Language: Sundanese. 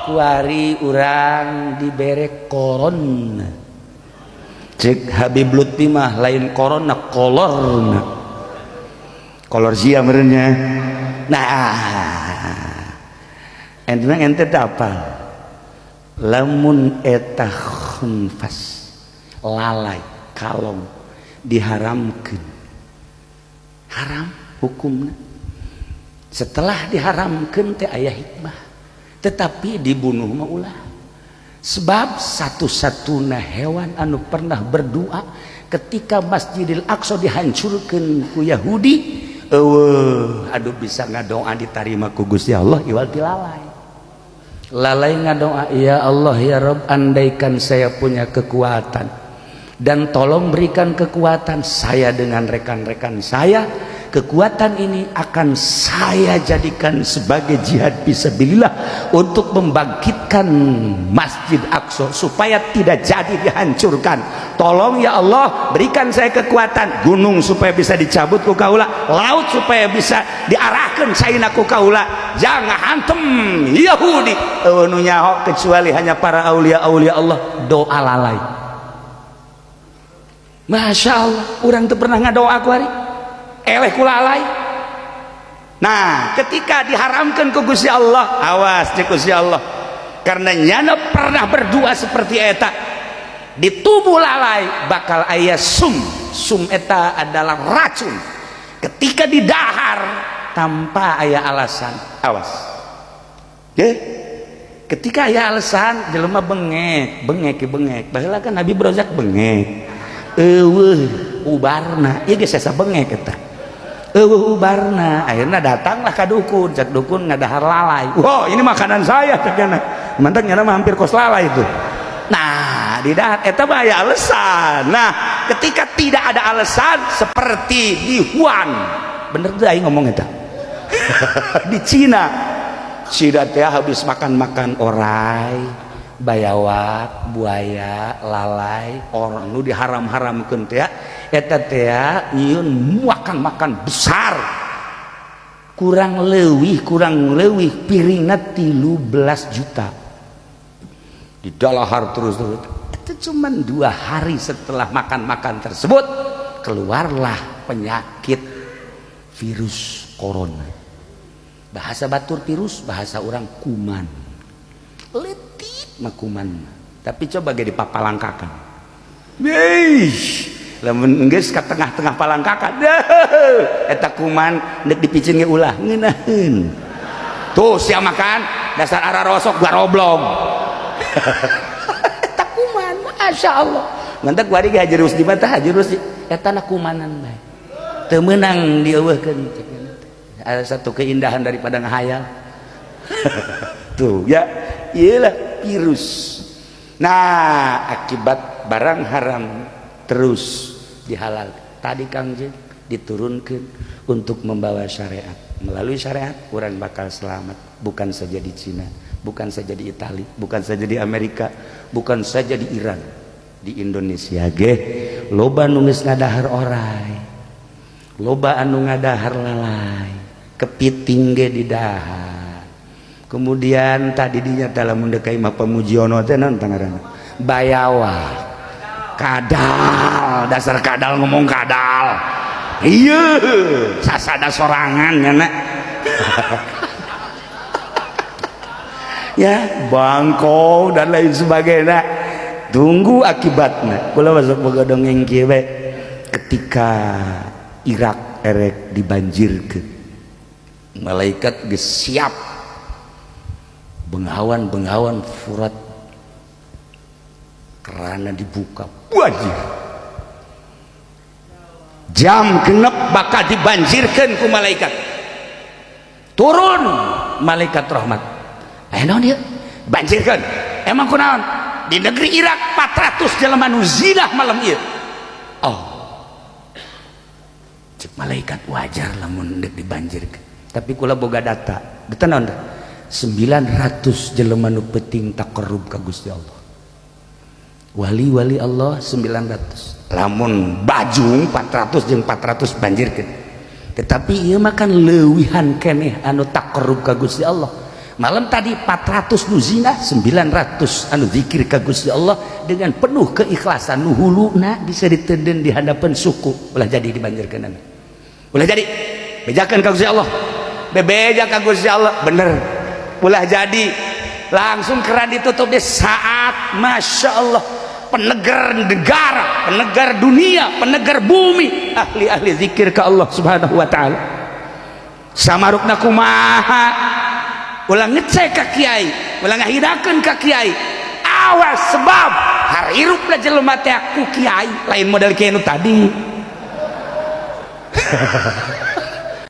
Kuari urang dibere corona. Cek Habib Lutfi mah lain corona, kolorna. Kolor sia merenya. Nah, ente ente apa? Lamun eta khunfas lalai kalong diharamkeun, haram hukumna. Setelah diharamkeun teh aya hikmah, tetapi dibunuh mah ulah, sebab satu-satunya hewan anu pernah berdoa ketika Masjidil Aqsa dihancurkan ku Yahudi, eueuh aduh bisa ngadoa ditarima ku Gusti Allah iwal ti lalai. Lalai ngadoa, "Ya Allah, ya Rabb, andaikan saya punya kekuatan dan tolong berikan kekuatan saya dengan rekan-rekan saya, kekuatan ini akan saya jadikan sebagai jihad fisabilillah untuk membangkitkan Masjid Aqsa supaya tidak jadi dihancurkan. Tolong ya Allah, berikan saya kekuatan, gunung supaya bisa dicabut ku kaula, laut supaya bisa diarahkan caina ku kaula, jangan hantem Yahudi." Eueuh nu nyaho kecuali hanya para aulia-aulia Allah. Doa lalai, Masya Allah. Urang teu pernah ngadoa ku hari eleh ku lalai. Nah, ketika diharamkan ku Gusti Allah, awas cek Gusti Allah, karena nyana pernah berdoa seperti eta, di tubuh lalai bakal aya sum. Sum eta adalah racun. Ketika didahar tanpa aya alasan, awas. Oke? Ketika aya alasan, jelema bengek, bengek, bengek. Baheula kan Nabi Rozak bengek, eueuh ubarna. Ieu geus asa bengek eta, eueuh ubarna. Akhirnya datanglah ka dukun. Cek dukun, ngadahar lalai. "Wow, ini makanan saya," cek nyana. Mantap, nyana mah hampir kos lalai itu. Nah, di dahar eta mah aya alasan. Nah, ketika tidak ada alasan seperti di Wuhan, bener tuh aing ngomong eta, di Cina, Cina teh habis makan-makan orai, bayawak, buaya, lalai, orang nu diharam-haramkeun teh eta teh nyieun makan-makan besar, kurang leuwih piringna 13 juta di dalahar terus terus. Itu cuman 2 hari setelah makan-makan tersebut keluarlah penyakit virus corona. Bahasa batur virus, bahasa orang kuman. Leutik mah kuman, tapi coba ge dipapalangkakan. Eish, lamun geus ka tengah-tengah palangkakan, eta kuman deuk dipicen ge ulah ngeunaheun. Tuh sia makan dasar arah rosok garoblog. Eta kuman, Masya Allah. Mantak kuari ge Haji Rusdi mah tah, Haji Rusdi eta na kumanan bae. Teu meunang dieuweuhkeun. Ada satu keindahan daripada ngahayal. Tuh ya, iyalah virus. Nah, akibat barang haram terus dihalal tadi, Kangjeng diturunkan untuk membawa syariat. Melalui syariat orang bakal selamat, bukan saja di Cina, bukan saja di Itali, bukan saja di Amerika, bukan saja di Iran, di Indonesia ge loba nu geus ngadahar orai, loba anu ngadahar lalai, kepiting ge didahar. Kemudian tadi dinya dalam dekai mah pemujiono teh naon tangaranna, bayawak, kadal. Dasar kadal, ngomong kadal, iya sasada sorangan ya nak ya, bangkong dan lain sebagainya. Tunggu akibatnya. Kula masuk boga dongeng kieu, ketika Irak erek dibanjirkeun, malaikat geus siap bengawan-bengawan Furat kerana dibuka, wajib jam 6 bakal dibanjirkan ku malaikat. Turun malaikat rahmat, eh naon dia banjirkan, emang kunaon? Di negeri Irak 400 jelema nu zina malam ieu. Oh, cek malaikat, wajar lamun deuk dibanjirkeun. Tapi kula boga data. Data naon? 900 jelema nu penting taqarrub ka Gusti Allah, wali-wali Allah 900. Lamun bajung 400 jeung 400 banjirkeun, tetapi ieu mah kan leuwihan keneh anu taqarrub ka Gusti Allah. Malam tadi 400 nu zina, 900 anu zikir ka Gusti Allah dengan penuh keikhlasan. Nu huluna bisa ditenden di hadapan suku. Ulah jadi dibanjirkeun, ulah jadi. Bejakeun ka Gusti Allah, bebeja ka Gusti Allah, bener. Ulah jadi langsung keran ditutup di saat, masya Allah, penegar negara, penegar dunia, penegar bumi, ahli-ahli zikir ke Allah Subhanahu wa Ta'ala. Samarukna kumaha? Ulah ngecek ka kiai, ulah ngahirakeun ka kiai. Awas, sebab harirupna jelema teh ku kiai lain model kiai nu tadi.